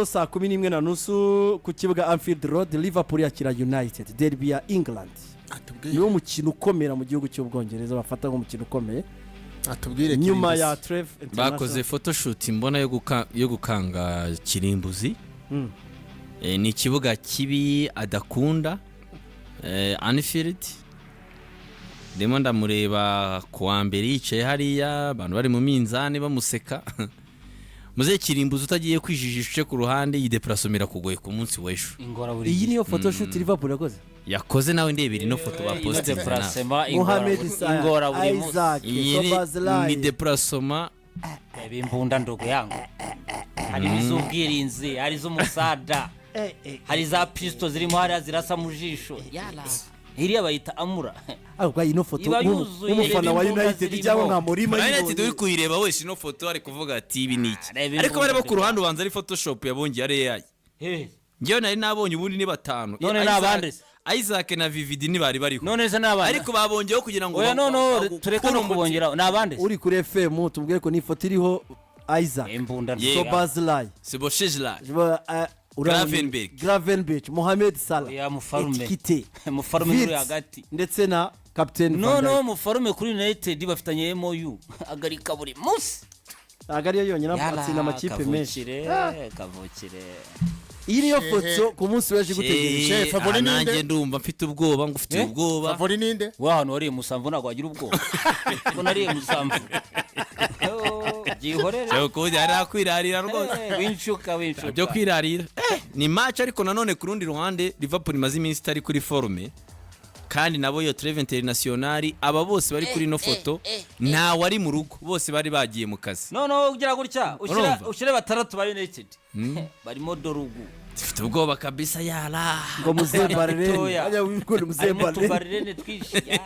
Saa 11:30 ku kibuga Anfield Road, Liverpool yakira United, derby ya England. Atubwire. Niwo mukino ukomera mu gihugu cy'Ubwongereza, bafata nk'umukino ukomeye Atubwire. nyuma Kirimbuzi. ya trêve. Bakoze photoshoot mbona yo gukanga Kirimbuzi. Ni ikibuga kibi adakunda, Anfield. Ndimo ndamureba ku wa mbere yicaye hariya, abantu bari mu minzani bamuseka. Muzehe Kirimbuzi, utagiye kwijijisha uce ku ruhande, iyi déplacement irakugoye ku munsi w'ejo. Ingora buri Iyi gihe. niyo photoshoot Liverpool yakoze. Yakoze nawe. Ndebera ino foto bapositinze nawe. Déplacement ingora Mohamed Salah, ingora buri munsi. Isaac, Iyi ni Szoboszlai. Déplacement. Reba imbunda, ndugu yangu, harimo iz'ubwirinzi, hari iz'umusada, hari za pisto zirimo hariya zirasa mu jisho. Yala, iriya bayita amura. Ariko ino foto Iba yuzuye, nk'umufana wa imbunda United zirimo. cyangwa nka Murima United uri kuyireba wese ino foto ari kuvuga ati: "Ibi ni iki?" Reba Ariko bareba imbunda. ku ruhande ubanza ari Photoshop yabongeye, ari AI. He. Ngewe nari nabonye ubundi ni batanu. None ni abande se? Isaac na Vividi ntibari bariho. None se ni abande? Ariko babongeyeho kugira ngo Oya, noneho tureke no bakure umuti. kubongeraho, ni abande se? Uri kuri FM tubwire ko ni ifoto iriho Isaac, Imbunda. Yeah. Szoboszlai, Szoboszlai. Gravenberch. Gravenberch, Mohamed Salah, Oya, mufarume. Ekitike, Mufarume uri Wirtz, hagati. ndetse na kapiteni Van Noneho Dijk. mufarume kuri United bafitanye MOU, agarika buri munsi. Ntabwo ariyo yonyine, Yala, atsinda amakipe menshi. Kavukire, kavukire. Iyi niyo foto ku munsi w'ejo igutegereje. Chef, favori ninde? Nanjye ndumva mfite ubwoba, ngufitiye Eh? ubwoba. Favori ninde? Wa hantu wariye musamvu ntabwo wagira ubwoba ko nariye musamvu. Oh, byihorere. Cyo kundi hari akwirarira rwose. Winshuka, winshuka. Byo kwirarira. Ni match, ariko nanone ku rundi ruhande Liverpool imaze iminsi itari kuri forme, kandi nabo iyo trêve internationale, aba bose bari kuri ino foto ntawe ari mu rugo, bose bari bagiye mu kazi. Noneho ugira gutya ushyira Urumva? ushyire batandatu ba United barimo Dorugu. Zifite ubwoba kabisa, yara. Ngo muzehe Barlene. Bitoya. Hajya wibwira muzehe Harimo Barlene. utubarirene twinshi. Ya,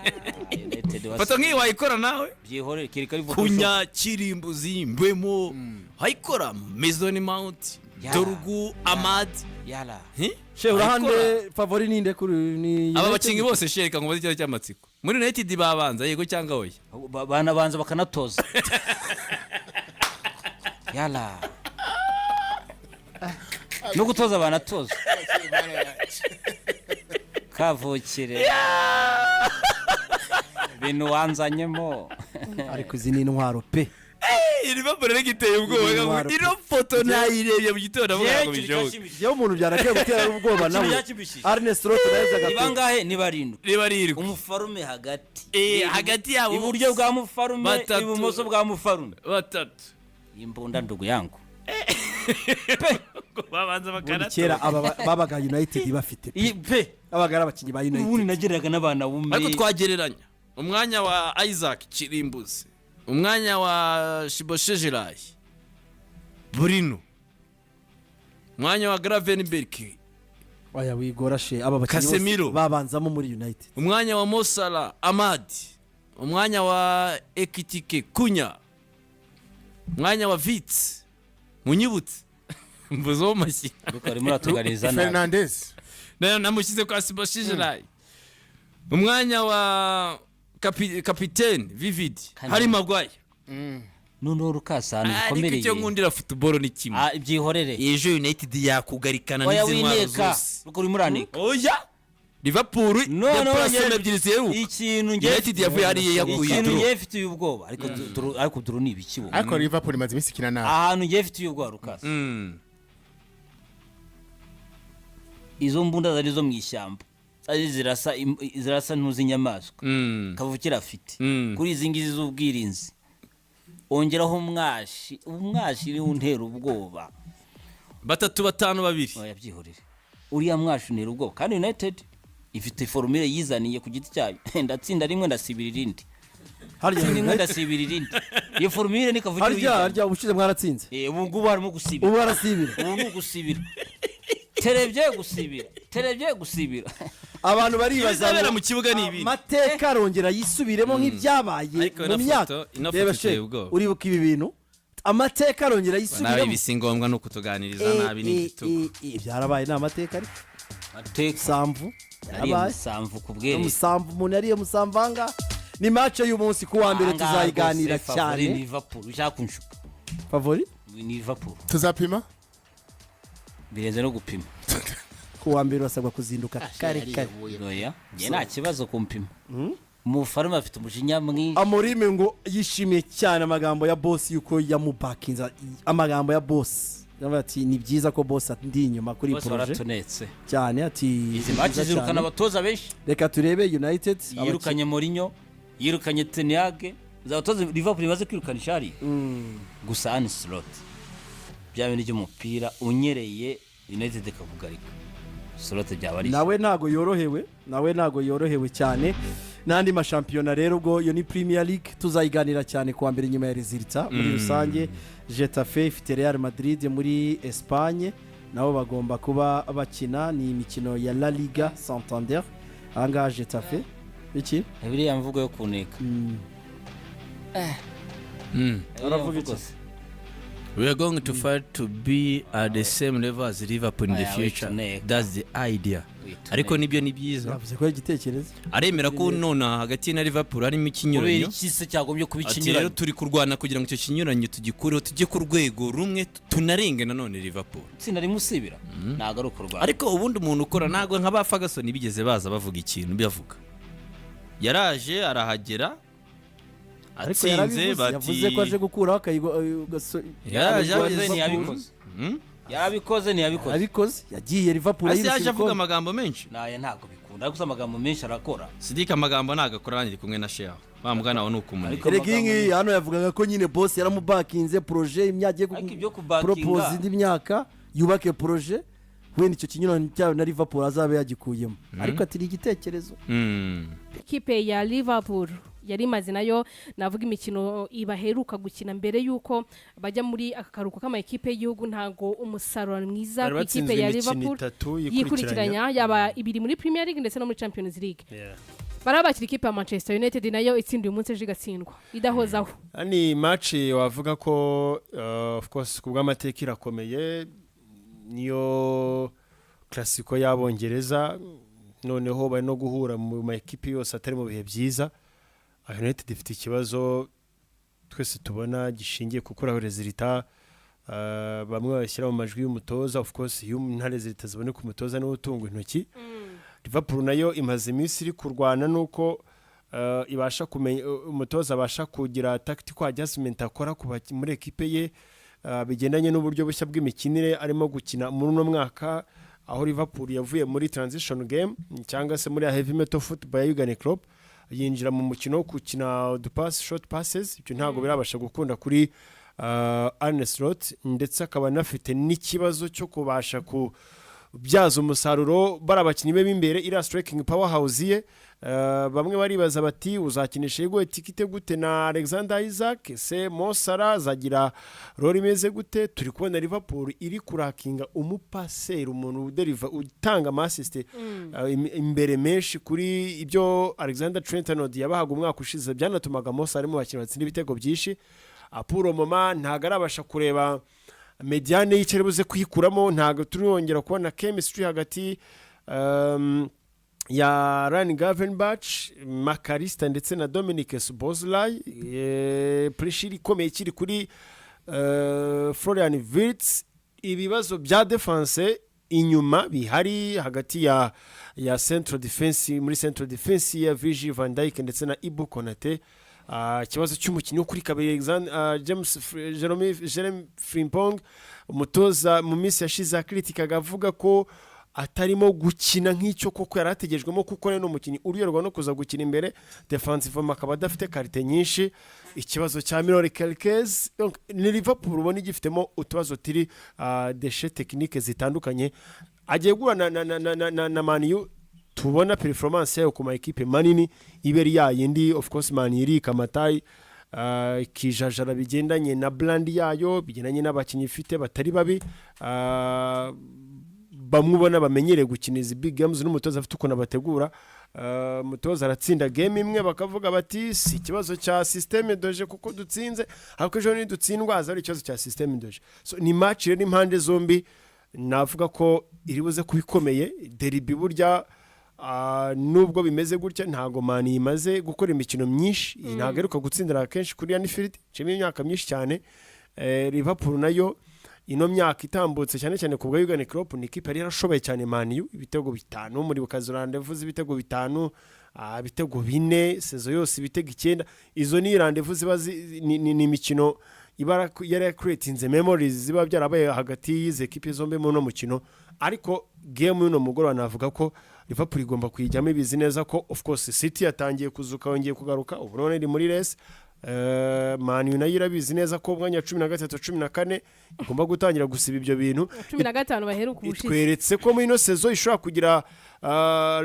United Foto nk'iyi wayikora nawe? Byihorere, kereka ari Photoshop. Kunya, Kirimbuzi, Mbeumo wayikora, Mason Mount, Dorugu, Amad. Yala. She urahande, favori ninde kuri ni Aba United? bakinnyi bose, shereka ngo baze ikibazo cy'amatsiko, muri United babanza, yego cyangwa oya? Banabanza bakanatoza, yala, no gutoza banatoza, kavukire ibintu wanzanyemo. Ariko izi ni intwaro pe. Iyi Liverpool rero iteye ubwoba. Intwaro pe. Ino foto nayirebye mu gitondo avuga ngo bishoboke. Yewe, umuntu byaragiye gutera ubwoba nawe. Byakibishije. Arne Slot nawe. Ni bangahe? Ni barindwi. Niba ari irwi. Umufarume hagati. Hagati yabo iburyo bwa mufarume, batatu. Ibumoso bwa mufarume. Batatu. Imbunda, ndugu yangu. Ngo babanza Ubundi bakanatoza. Kera aba babaga United bafite pe. Iyi pe. Babaga ari abakinnyi ba Ubundi United. nageraga n'abana bume. Ariko twagereranya umwanya wa Isaac Kirimbuzi, umwanya wa Szoboszlai, Bruno, umwanya wa Gravenberch, Oya, wigora she, aba bakinnyi bose Casemiro. babanzamo muri United. Umwanya wa Mo Salah, Amad, umwanya wa Ekitike, Kunya, umwanya wa Wirtz, munyibutse mvuze wo mashyi. Ariko arimo aratuganiriza nabi. Fernandez. Nayo namushyize kwa Szoboszlai, umwanya wa kapitene Vivid, Kandi- Harry Maguire. Noneho rukasa ahantu Ariko bikomereye. icyo nkundira football ni kimwe. Ah, byihorere. Ejo United yakugarikana Oya, n'izi ntwaro wineka. zose. Ruko urimo uranika. Oya, Liverpool Noneho déplacement ebyiri ziheruka, ikintu nge United yavuye hariya yakuye ikintu draw. ngiye mfitiye ubwoba, ariko ariko draw ni ibiki wowe? Ariko Liverpool imaze iminsi ikina nabi. Ahantu ngiye mfitiye ubwoba, rukasa, izo mbunda zari zo mu ishyamba, ari zirasa zirasa ntuz'inyamaswa, kavukire afite kuri izi ngizi z'ubwirinzi, ongeraho umwashi. Umwashi niwo untera ubwoba. Batatu, batanu, babiri. Oya, byihorere, uriya mwashi untera ubwoba. Kandi United ifite formule yizaniye ku giti cyayo: ndatsinda rimwe, ndasibira irindi. Harya Tsinda rimwe, ndasibira irindi. Iyo formule ni kavukire harya uyizanye. Harya ubushize mwaratsinze. Ubu ngubu harimo gusibira. Ubu barasibira. Ubu ni ugusibira, terebye gusibira, terebye gusibira. Abantu baribaza Ibizabera ngo mu kibuga ni ibindi. Amateka arongera yisubiremo nk'ibyabaye Ariko mu ino myaka ino foto Reba iteye she, ubwoba. uribuka ibi bintu, amateka arongera Nawe yisubiremo. ibi si ngombwa, ni ukutuganiriza nabi n'igitugu. Byarabaye, ni amateka, ariko Amateka. Musamvu Nariye yarabaye. musamvu ku bwerere. Musamvu, umuntu yariye musamvu ahangaha. Ni match y'umunsi ku wa mbere, Ahangaha tuzayiganira rwose favori cyane. ni Liverpool, ushaka kunshuka. Favori? Ni Liverpool. Tuzapima. Birenze no gupima. Ku wa mbere urasabwa kuzinduka kare kare. Oya, njye nta kibazo kumpima. Umufarume afite umujinya mwinshi. Amorim ngo yishimiye cyane amagambo ya boss, yuko yamubakinze. Amagambo ya boss, yavuze ati: "Ni byiza ko boss ndi inyuma kuri iyi Bose projet." baratunetse. Cyane, ati Izi "Ni match byiza zirukana cyane." abatoza benshi. Reka turebe United. Yirukanye Mourinho, yirukanye Ten Hag, za batoza Liverpool imaze kwirukana ishari gusa. Arne Slot, bya bintu by'umupira unyereye, United ikakugarika, Slot byaba ari Nawe ntago yorohewe, nawe ntago yorohewe cyane. N'andi mashampiyona rero, ubwo iyo ni Premier League, tuzayiganira cyane kuwa mbere nyuma ya résultats muri rusange. Getafe ifite Real Madrid muri Espagne, nabo bagomba kuba bakina. Ni imikino ya La Liga Santander. Ahangaha Getafe iki? Biriya mvugo yo kuneka. Biriya Aravuga mvugo iki? se. "We are going to fight to be at the same level as Liverpool in the Aya, future." wituneka. That's the idea. Wituneka. Ariko nibyo, ni byiza. Yavuze ko ari igitekerezo. Aremera ko nonaha hagati ye na Liverpool harimo Kubera ikinyuranyo. iki se cyagombye kuba Ati rero ikinyuranyo? turi kurwana kugira ngo icyo kinyuranyo tugikureho, tujye ku rwego rumwe, tunarenge nanone Liverpool. Itsinda rimwe usibira ntabwo ari ukurwana. Ariko ubundi umuntu ukora, ntabwo nka ba Ferguson bigeze baza bavuga ikintu bavuga. Yaraje arahagera Ariko atsinze yarabivuze. Bati Yavuze ko aje gukuraho akayigo. Yaraje Yabikoze, ageze. ntiyabikoze? Yarabikoze, ntiyabikoze? Abikoze, yagiye Liverpool Ase ayirusha yaje avuga ibikombe. amagambo menshi. Naya ntabwo bikunda, ariko amagambo menshi arakora. Sidika, amagambo ntabwo akora. Nanjye ndi kumwe na Sheha wa mugana wawe ni ukumuneka. Ariko Erega iyi ngiyi hano yavugaga ko nyine boss yaramubakinze projet imyaka agiye Ariko ibyo kubakinga- propose indi myaka, yubake projet, wenda icyo kinyuranyo cyayo na Liverpool azabe yagikuyemo. Ariko ati ni igitekerezo. Ikipe ya Liverpool yari imaze nayo, navuga imikino ibaheruka gukina mbere y'uko bajya muri aka karuhuko k'amakipe y'igihugu, ntago umusaruro mwiza Bari ku ikipe batsinzwe ya imikino Liverpool itatu yikurikiranya. yikurikiranya, yaba ibiri muri Premier League ndetse no muri Champions League. Barabakira ikipe ya Manchester United, nayo itsinda uyu munsi, ejo igatsindwa, idahozaho. Ni match wavuga ko of course ku bw'amateka irakomeye, niyo classico y'Abongereza. Noneho bari no guhura mu ma ekipi yose atari mu bihe byiza. United ifite ikibazo twese tubona gishingiye ku kuraho résultats. Bamwe babishyira mu majwi y'umutoza. Of course, iyo nta résultats ziboneka, umutoza niwe utungwa intoki. Liverpool nayo imaze iminsi iri kurwana nuko ibasha kumenya umutoza abasha kugira tactical adjustment akora muri ekipe ye, bigendanye n'uburyo bushya bw'imikinire arimo gukina muri uno mwaka, aho Liverpool yavuye muri transition game cyangwa se muri heavy metal football ya Jurgen Klopp, yinjira mu mukino wo gukina udupass, short passes. Ibyo ntabwo birabasha gukunda kuri Arne Slot, ndetse akaba anafite n'ikibazo cyo kubasha kubyaza umusaruro bari abakinnyi be b'imbere, iriya striking powerhouse ye. Bamwe baribaza bati: "Uzakinisha Hugo Ekitike gute na Alexander Isak? Se Mo Salah azagira role imeze gute?" Turi kubona Liverpool iri kurakinga umupaseri, umuntu uderiva, utanga ama assists imbere menshi kuri ibyo Alexander Trent Arnold yabahaga umwaka ushize, byanatumaga Mo Salah ari mu bakinnyi batsinda ibitego byinshi. Apuro moma ntabwo arabasha kureba médiane y'icyo ari buze kuyikuramo. Ntabwo turongera kubona chemistry hagati ya Ryan Gravenberch, Mac Allister ndetse na Dominic Szoboszlai. Pressure ikomeye ikiri kuri Florian Wirtz. Ibibazo bya defense inyuma bihari hagati ya central defense, muri central defense ya Virgil van Dijk ndetse na Ibu Konate. Ikibazo cy'umukinnyi wo kuri kabiri, James Jeremy Frimpong. Umutoza mu minsi yashize akritikaga avuga ko atarimo gukina nk'icyo koko yari ategerejwemo, kuko rero ni umukinnyi uryoherwa no kuza gukina imbere defensive, akaba adafite qualité nyinshi. Ikibazo cya Milos Kerkez. Donc, ni Liverpool ubona igifitemo utubazo turi déchets techniques zitandukanye. Agiye guhura na Man U, tubona performance yayo ku ma ekipe manini iberi yayindi. Of course, Man U iri kamatayi, ikijajara bigendanye na brand yayo, bigendanye n'abakinnyi ifite batari babi, bamwe ubona bamenyereye gukina izi big games, n'umutoza afite ukuntu abategura. Umutoza aratsinda game imwe, bakavuga bati: "Si ikibazo cya système de jeu kuko dutsinze," ariko ejo nidutsindwa haza ari ikibazo cya système de jeu. So ni match rero impande zombi navuga ko iri buze kuba ikomeye. Derby burya, nubwo bimeze gutya, ntago Man imaze gukora imikino myinshi, ntabwo aheruka gutsindira kenshi kuri Anfield, icimo imyaka myinshi cyane. Liverpool nayo Ino myaka itambutse, cyane cyane ku bwa Jurgen Klopp, ni ikipe yari yarashoboye cyane Man U, ibitego 5 muri bukazo rendez-vous z'ibitego 5, ibitego 4 saison yose, ibitego 9. Izo ni rendez-vous ziba ni imikino iba yari creatinze memories ziba byarabaye hagati y'izi ekipe zombi muri uno mukino. Ariko game y'uno mugoroba, navuga ko Liverpool igomba kuyijyamo ibizi neza ko, of course, City yatangiye kuzuka, yongeye kugaruka, ubu none iri muri race. Man U nayo irabizi neza ko umwanya wa 13, 14 igomba gutangira gusiba ibyo bintu. 15 baheruka ubushize. Itweretse ko muri ino saison ishobora kugira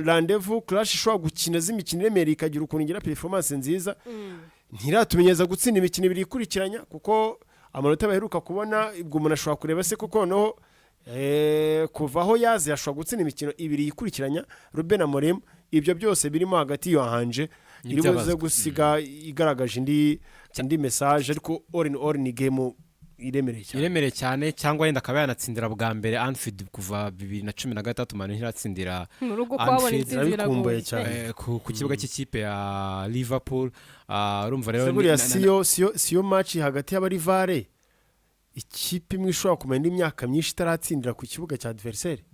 rendez-vous clash, ishobora gukina z'imikino iremereye, ikagira ukuntu igira performance nziza. Ntiratumenyeza gutsinda imikino ibiri ikurikiranya, kuko amanota baheruka kubona, ubwo umuntu ashobora kureba se koko noneho kuva aho yaze ashobora gutsinda imikino ibiri yikurikiranya Ruben Amorim. Ibyo byose birimo hagati yo hanje iri buze N'ibyabazwa. gusiga igaragaje indi message. Ariko all in all ni game iremereye cyane. Iremereye cyane, cyangwa yenda akaba yanatsindira bwa mbere Anfield kuva 2013. Man U ntiratsindira mu rugo kuhabona Anfield, intsinzi irabikumbuye biragoye. cyane. Ku kibuga cy'ikipe ya Liverpool. Urumva rero Se buriya siyo match hagati y'aba rivals, ikipe imwe ishobora kumara indi myaka myinshi itaratsindira ku kibuga cya adversaire?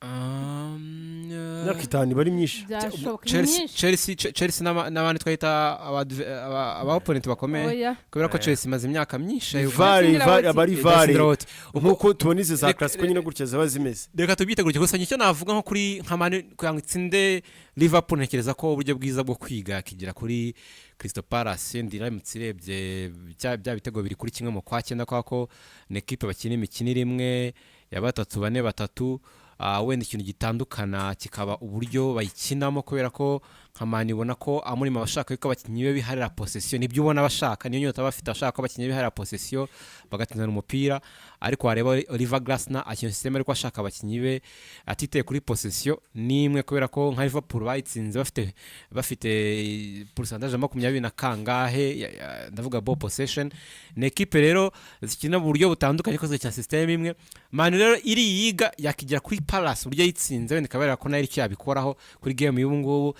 Imyaka 5 iba ari myinshi. Byashoboka, ni Chelsea, myinshi. Chelsea n'abandi twahita aba opponent bakomeye, Oya. kubera ko Chelsea imaze imyaka myinshi Rival, Idatsindira rival, Wout. aba rival idatsindira Wout. Nk'uko tubona izi za Clasico nyine gutya ziba zimeze. Reka tubyite gutyo. Gusa icyo navuga nko kuri nka Man U kugira ngo itsinde Liverpool, ntekereza ko uburyo bwiza bwo kwiga yakigira kuri Crystal Palace. Ndi iramutse irebye bya bitego 2-1 mu kwa cyenda, kubera ko ni ekipe bakina imikino rimwe ya batatu bane batatu. Wenda ikintu gitandukana kikaba uburyo bayikinamo, kubera ko nka Man U ubona ko Amorim abashaka yuko abakinnyi be biharira possession. Nibyo ubona bashaka, niyo nyota bafite, bashaka ko abakinnyi biharira possession, bagatindana umupira. Ariko wareba Oliver Glasner akina système ariko ashaka abakinnyi be atiteye kuri possession n'imwe, kubera ko nka Liverpool bayitsinze bafite pourcentage ya 20 na kangahe, ndavuga ball possession. Ni ekipe rero zikina mu buryo butandukanye ariko zigakina système imwe. Man U rero iri yiga yakigira kuri Palace uburyo yayitsinze, wenda ikaba ko nayo icyo yabikoraho kuri game y'ubu ngubu.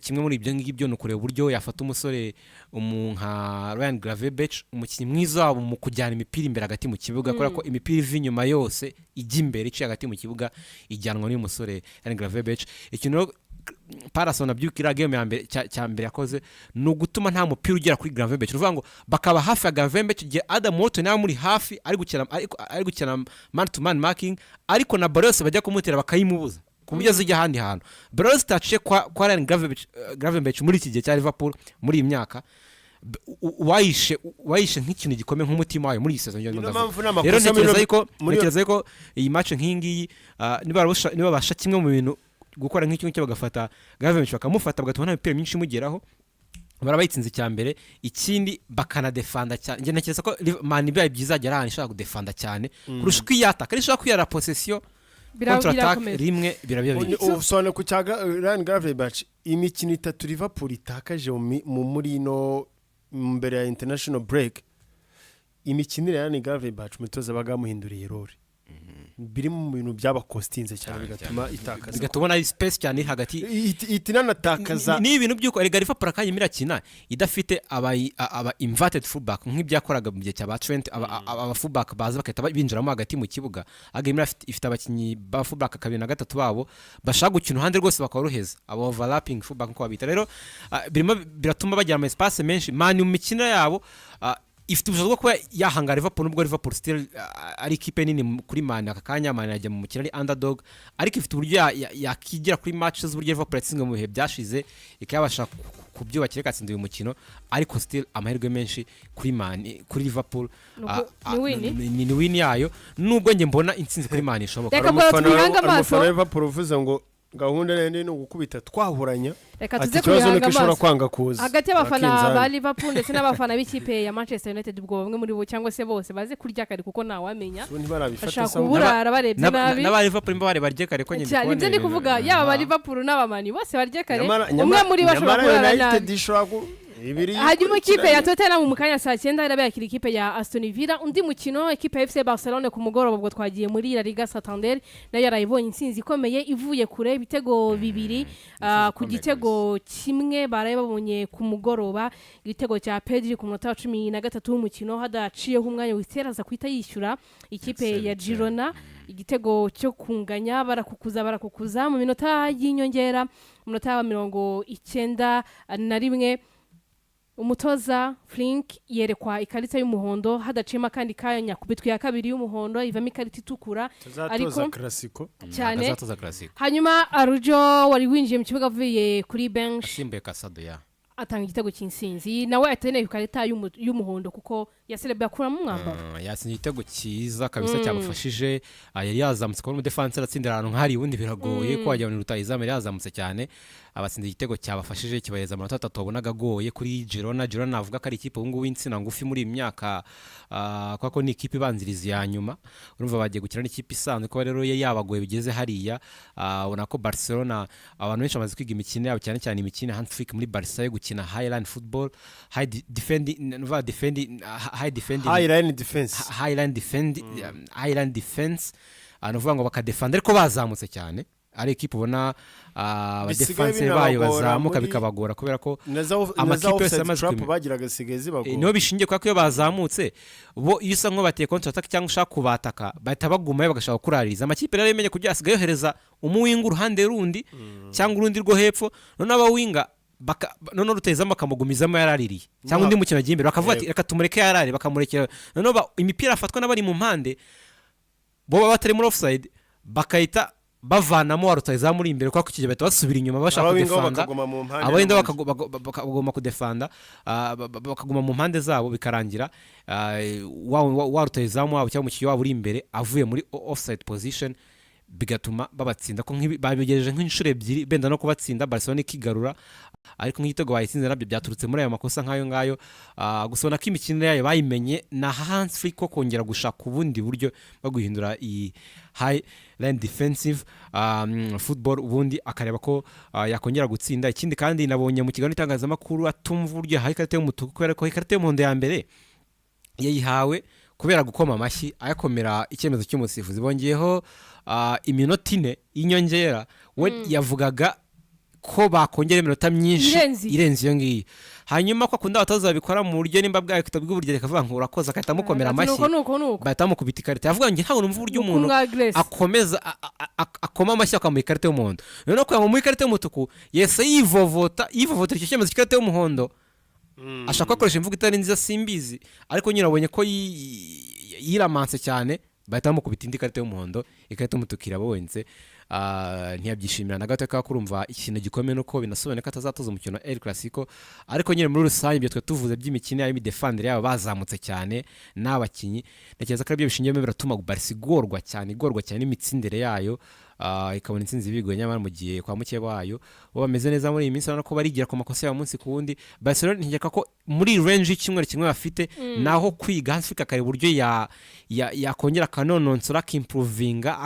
Kimwe muri ibyo ngibyo ni ukureba uburyo yafata umusore nka Ryan Gravenberch, umukinnyi mwiza wabo mu kujyana imipira imbere hagati mu kibuga, kubera ko imipira iva inyuma yose ijya imbere iciye hagati mu kibuga ijyanwa n'uyu musore Ryan Gravenberch. Ikintu rero Palace nabyuka iriya game ya mbere, cya mbere yakoze ni ugutuma nta mupira ugera kuri Gravenberch. Ni ukuvuga ngo bakaba hafi ya Gravenberch igihe Adam Wharton nawe muri hafi ari gukina man to man marking, ariko na ballon yose bajya kumutera bakayimubuza ku buryo zijya ahandi hantu. Ballon yose itaciye kwa Ryan Gravenberch muri iki gihe cya Liverpool, muri iyi myaka, wayishe nk'ikintu gikomeye nk'umutima wayo muri iyi saison. Niyo Ndavuga. mpamvu n'amakosa Rero ntekereza yuko muri ntekereza yuko iyi match nk'iyi ngiyi, niba babasha kimwe mu bintu gukora nk'icyo ngicyo, bagafata Gravenberch, bakamufata, bagatuma nta mipira myinshi imugeraho, baraba bayitsinze icya mbere. Ikindi bakanadefanda cyane. Njye ntekereza ko Man bibaye byiza yagera ahantu ishobora kudefanda cyane kurusha uko iyataka, ariko ishobora kwiyara possession, contre attaque birakomeza. rimwe birabya biri. Ubusobanuro ku cya Ryan Gravenberch: imikino itatu Liverpool itakaje muri ino mbere ya international break, imikinire ya Ryan Gravenberch, umutoza abaga yamuhinduriye role, biri mu bintu byabakostinze cyane, bigatuma itakaza. Bigatuma ubona ari space cyane iri hagati. Ihita inanatakaza. Ni ibintu by'uko erega Liverpool akanya irimo irakina idafite aba inverted fullback nk'ibyakoraga mu gihe cya ba Trent, aba fullback baza bagahita binjiramo hagati mu kibuga. Ahubwo irimo ifite abakinnyi ba fullback kabiri na gatatu babo bashaka gukina uruhande rwose bakaruheza, aba overlapping fullback nk'uko babita. Rero birimo biratuma bagira ama espace menshi. Man mu mikino yabo ifite ubushobozi bwo kuba yahanga Liverpool, nubwo Liverpool still ari ikipe nini kuri Man aka kanya. Man yajya mu mukino ari underdog, ariko ifite uburyo yakigira kuri match z'uburyo Liverpool yatsinzwe mu bihe byashize, ikabasha kubyubakira igatsinda uyu mukino. Ariko still amahirwe menshi kuri Man, kuri Liverpool. Ni win? Ni win yayo, nubwo njye mbona intsinzi kuri Man ishoboka. Reka ngo tubihange Hari amaso. umufana wa Liverpool uvuze ngo gahunda nende ni ugukubita twahuranya. Reka Ati tuze ikibazo ni kubihanga uko ishobora amaso. kwanga kuza. Hagati y'abafana Akinzani. ba Liverpool ndetse n'abafana b'ikipe ya Manchester United, ubwo bamwe muri bo cyangwa se bose baze kurya kare, kuko ntawamenya Ubu ntibarabifata bashaka sawa. kuburara barebye nabi. N'aba Liverpool mba bareba barye kare ko njye ndi Cyane, kubona nibyo ndi ibintu kuvuga, yaba aba Liverpool n'aba Man U bose barye kare. Nyamara Umwe muri bo ashobora nyamara kurara United nabi. ishobora Ibiri Hanyuma ikipe ya Tottenham mu kanya saa 9 iraba yakira ikipe ya Aston Villa. Undi mukino, ikipe ya FC Barcelone ku mugoroba, ubwo twagiye muri La Liga Santander, nayo yarayibonye intsinzi ikomeye ivuye kure, ibitego 2 ku ikomeye. gitego 1 baraye babonye ku mugoroba, igitego cya Pedri ku munota wa 13 w'umukino, hadaciyeho umwanya witeraza kuhita yishyura ikipe ya Girona igitego cyo kunganya. Barakukuza barakukuza, mu minota y'inyongera, mu minota wa 91, umutoza Flick yerekwa ikarita y'umuhondo, hadaciyemo akandi kanya kubitwa iya kabiri y'umuhondo, ivamo ikarita itukura. Tuzatoza Clasico. Cyane. Azatoza Clasico. Hanyuma Araujo wari winjiye mu kibuga avuye kuri bench asimbuye Casado ya atanga igitego cy'insinzi, nawe ateneye ikarita y'umuhondo kuko yaserebye akuramo umwambaro. Yatsinze igitego cyiza kabisa cyamufashije. Yari yazamutse kubona umudefansi aratsindira ahantu nk'ahari ubundi biragoye ko wagira ngo ni rutahizamu, yari yazamutse cyane, abatsinda igitego cyabafashije kibahereza amanota 3 wabonaga agoye kuri Girona. Girona navuga ko ari ikipe ubu ngubu y'insina ngufi muri iyi myaka, kubera ko ni ikipe ibanziriza iya nyuma, urumva bagiye gukina n'ikipe isanzwe, kuba rero yari yabagoye bigeze hariya. Ubona ko Barcelona abantu benshi bamaze kwiga imikino yabo, cyane cyane imikino ya Hans Flick muri Barca yo gukina high line football, high defending, nuva defending, high defending, high line defense. High line defend, high line defense, ni ukuvuga ngo bakadefanda ariko bazamutse cyane, ari ekipe ubona Bisigaye abadefanse bayo binabagora bazamuka bikabagora kubera ko na za amakipe yose offside amaze trap bagiraga zisigaye zibagora. Niho bishingiye, kubera ko iyo bazamutse bo, iyo usa nk'ubateye counter attack cyangwa ushaka kubataka, bahita bagumayo bagashaka kuraririza. Amakipe rero yemenye kugira asigaye yohereza umuwinga uruhande rundi cyangwa urundi rwo hepfo, noneho abawinga noneho rutahizamu bakamugumizamo yaraririye cyangwa undi mukino agiye imbere, bakavuga ati reka tumureke yarare, bakamurekera. Noneho imipira afatwa n'abari mu mpande bo baba batari muri offside, bakahita bavanamo wa rutahizamu uri imbere, kubera ko icyo gihe bahita basubira inyuma bashaka Abawinga bo kudefanda. bakaguma mu mpande Abawinga n'ubundi. bakaguma kudefanda, bakaguma mu mpande zabo, bikarangira wa rutahizamu wabo cyangwa umukinnyi wabo uri imbere avuye muri offside position, bigatuma babatsinda. Ko babigejeje nk'inshuro ebyiri benda no kubatsinda, Barcelona ikigarura, ariko nk'igitego bayitsinze nabyo byaturutse muri ayo makosa nk'ayo ngayo. Gusa ubona ko imikino yayo bayimenye, na Hans Flick ko kongera gushaka ubundi buryo bwo guhindura iyi high line defensive football, ubundi akareba ko yakongera gutsinda. Ikindi kandi nabonye mu kiganiro itangazamakuru atumva uburyo yahawe ikarita y'umutuku, kubera ko ikarita y'umuhondo ya mbere yayihawe kubera gukoma amashyi ayakomera icyemezo cy'umusifuzi, bongeyeho iminota 4 y'inyongera. We yavugaga ko bakongera iminota myinshi Irenze iyo. irenze iyo ngiyo. Hanyuma ko akunda abatoza babikora mu buryo nimba bwawe bw'uburyo, reka ngo urakoze, agahita amukomera Ati amashyi, nuko nuko nuko bahita bamukubita ikarita. Yavuga ngo ntabwo numva uburyo umuntu Mukunga Grace. akomeza akoma amashyi akamuha ikarita y'umuhondo. Noneho kugira ngo muhe ikarita y'umutuku, yese yivovota, yivovotera icyo cyemezo cy'ikarita y'umuhondo, ashaka gukoresha imvugo itari nziza, simbizi, ariko nyine abonye ko yiramanse cyane, bahita bamukubita indi karita y'umuhondo, ikarita y'umutuku irabonetse. Ntiyabyishimira na gato, kubera ko urumva ikintu gikomeye nuko binasobanuye ko atazatoza umukino wa El Clasico. Ariko nyine muri rusange ibyo twe tuvuze by'imikino yabo, y'imidefandire yabo bazamutse cyane n'abakinnyi, ntekereza ko aribyo bishingiyemo biratuma Barca igorwa cyane, igorwa cyane n'imitsindire yayo, ikabona intsinzi bigoye. Nyamara mu gihe kwa mukeba wayo bo bameze neza muri iyi minsi, urabona ko barigira ku makosa yabo umunsi ku wundi. Barcelona ntegeka ko muri range y'icyumweru kimwe bafite naho kwiga, Hans Flick akareba uburyo yakongera akanononsora, akimprovinga,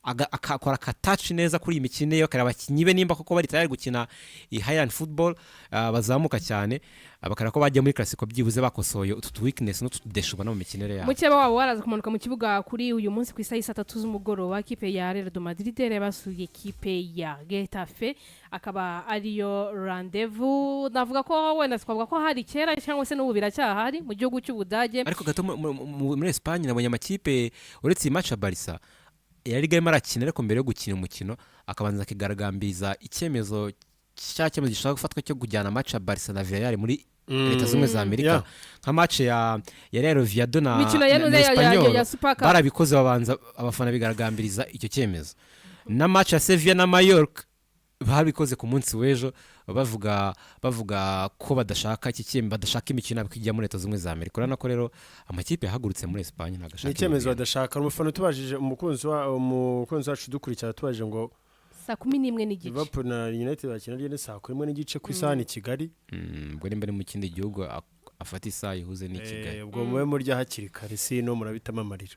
akakora akataci neza kuri iyi mikino ye, akareba abakinnyi be nimba koko bari tayari gukina iyi high line football, bazamuka cyane, bakareba ko bajya muri Clasico byibuze bakosoye utu tu weakness n'utu tudeshe ubona mu mikinire yabo. Mukeba wabo waraza kumanuka mu kibuga kuri uyu munsi ku isaha y'i saa 3 z'umugoroba, ikipe ya Real de Madrid yari basuye ikipe ya Getafe, akaba ariyo rendez-vous. Navuga ko wenda twavuga ko hari kera cyangwa se n'ubu biracyahari mu gihugu cy'Ubudage. Ariko gato muri Espagne nabonye amakipe, uretse iyi match ya Barca, yari arimo arakina, ariko mbere yo gukina umukino akabanza akigaragambiriza icyemezo, cya cyemezo gishobora gufatwa cyo kujyana match ya Barca na Villarreal muri Leta Zunze Ubumwe za Amerika, nka match ya Real Oviedo na Imikino ya na Espanyol, ya Super Cup. Barabikoze, babanza abafana bigaragambiriza icyo cyemezo. Na match ya Sevilla na Mallorca babikoze ku munsi w'ejo, bavuga ko badashaka iki cyemezo, badashaka imikino yabo ijya muri Leta Zunze Ubumwe za Amerika. Urabona ko rero amakipe yahagurutse muri Espagne ntabwo ashaka Ni icyemezo ibi bintu. badashaka. Hari umufana utubajije, umukunzi wacu udukurikira atubajije ngo Saa 11:30. Liverpool na United bakina ryari? Saa 11:30 ku isaha ni Kigali. Ubwo nimba ari mu kindi gihugu afata isaha ihuze n'i Kigali. Ubwo mube murya hakiri kare, sino murabitamo amarira.